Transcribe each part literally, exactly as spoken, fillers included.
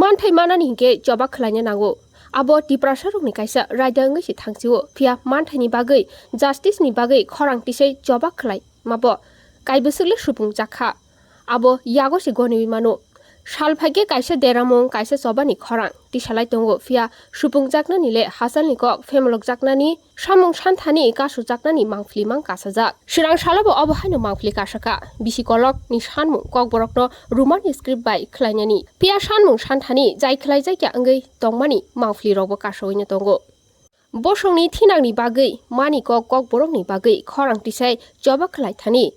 Manthai manani hinkhe choba khlaina nango. Abo Tiprasarokni kaisa raida wngwi se thangsio, phiya manthaini bagwi, justice ni bagwi khorang tisai choba khlai mabo kaibwswk le supung jakha. Abo yago se goniwi mano. Sal phaikhe kaisa deramung, kaisa chobani khorang tisalai tongo, phiya supung jaknani le hasalni kok phemolokjaknani samung santhani kasu jaknani mangphili mang kasajak. Swrang salobo obo haino mangphili kasaka. Bisi kolok ni sanmung kokborokno Roman script bai khlainani. Phiya sanmung santhani jai khlaijakya wngwi tongmani mangphili rokbo kasawino tongo. Bosongni thinangni bagwi mani kok kokborokni bagwi khorang tisai choba khlai thani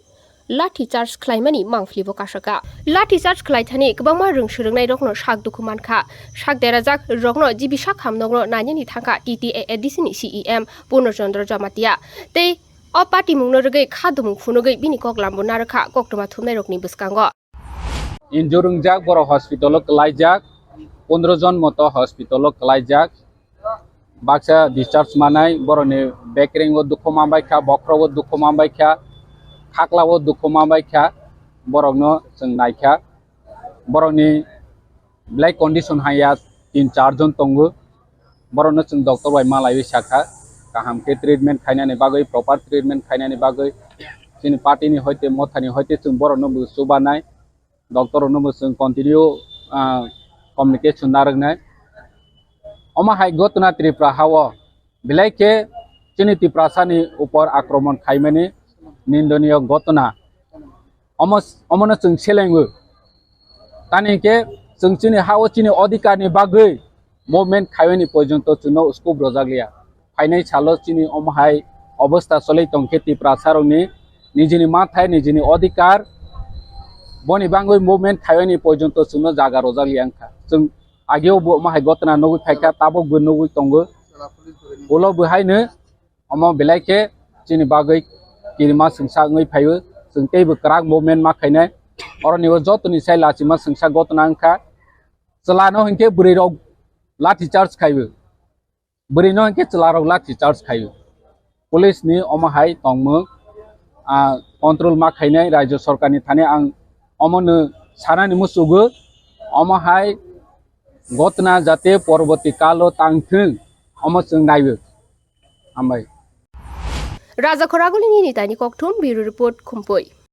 lathi charge khlaimani mangphilibo kasaka. Lathi charge khlai thani kwbangma rwng swrwngnairokno sak dukhu mankha. Sak derajak rokno G B sak hamnokno nainani thangkha T T A A D C ni C E M Purno Chandra Jamatia tei o patimungno rwgwi kha dumung phunugwi bini koklambo narwkha koktwma thumnairokni bwskango. Injure wngjak borok hospital o kwlaijak, pondro jon moto hospital o kwlaijak. Baksa discharge manai, borokni bekreng o dukhu manbaikha, bokhorok o dukhu manbaikha, khakla o dukhu manbaikha, borokno chwng naikha. Borokni belai condition haiya tin char jon tongo. Borokno chwng doctor bai malaiwi sakha, kaham khe treatment khainani bagwi, proper treatment khainani bagwi. Chini party ni hoite, mothani hoite chwng borokno bo chubanai. Doctor rokno bo chwng continue, ah, communication narwknai. Omo hai gotona Tripura hao belai khe chini Tiprasani upor akromon khaimani nindoniyo gotona. Omo, omono chwng selengo. Tani khe chwng chini hao chini odhikarni bagwi movement khaiwini porjonto chwngno scope rwjakliya. Phainai salo chini omo hai obostha choli tongkhe Tiprasarokni nijini mathai, nijini odhikar, boni bagwi movement khaiwini porjonto chwngno jaga rwjakliya wngkha. Chwng ageo bo omo hai gotona nugwi phaikha, tabukbo nugwi tongo. Ulo bo haino omo belai khe chini bagwi kirima swngsa wngwi phaio. Chwng teibo kwrak movement ma khainai. Oroni o jotoni sai lachima swngsa gotona wngkha. Chwlano hinkhe bwrwirok lathi charge khaio. Bwrwino hinkhe chwlarok lathi charge khaio. Police ni omo hai tongmung, ah, control ma khainai rajyo sorkarni thani ang omono sanani muchugo. Omo hai gotna jate porborti kalo tangthwng, omo chwng naiwi. Hambai. Raja Khoraguli nini tani kokthum, Bureau Report, Khumpui.